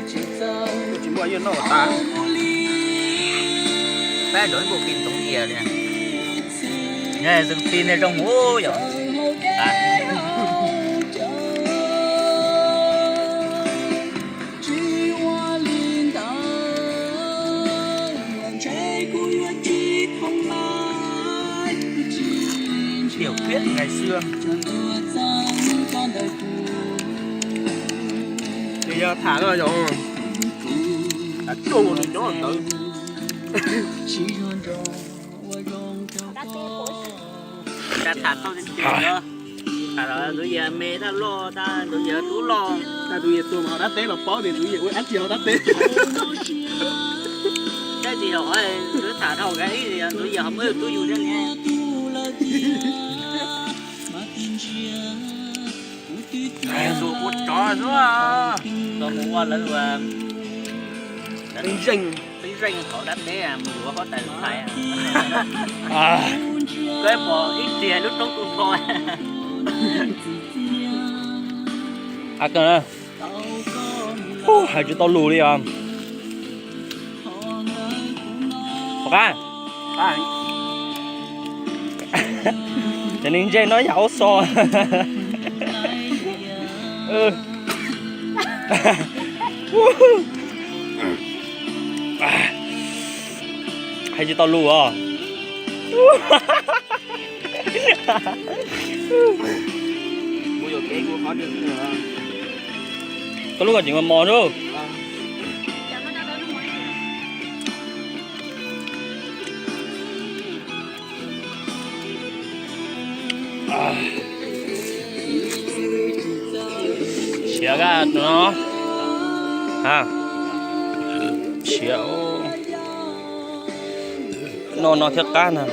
Tsis muaj yeej noj tas. Peb rov ib npua qis ntxoov yias li. Xws ti ntawd zoo ub yom. Tiểu thuyết ngày xưa. Nws yog tham no yog, tham tsuaj mus nws cov ntawd. Tham tau tiag tiag, tham los tus yawg me tag loj tag, tus yawg tub loj tag, tus yawg tuag mas hauv dab teb los paub tias tus yawg ua dab tsi hauv dab teb. Tab sis yog tus tham dhau kawg tus yawg ho muab yus tub yug thiab ne. Tus ua tsov xwb, los mus ua lawv ua tib zeej, tib zeej qhov dab teb mus yuav huab tais lus thais. Koj pom ib txhia lub roob tu nrho. Hais tsis tau lus li os. Pom qab, cov neeg ntse no yam ub so. Hais tsis tau lus os. Koj lub koj tseem mos mos xwb. Siav kab no, siav no no thiab qab na.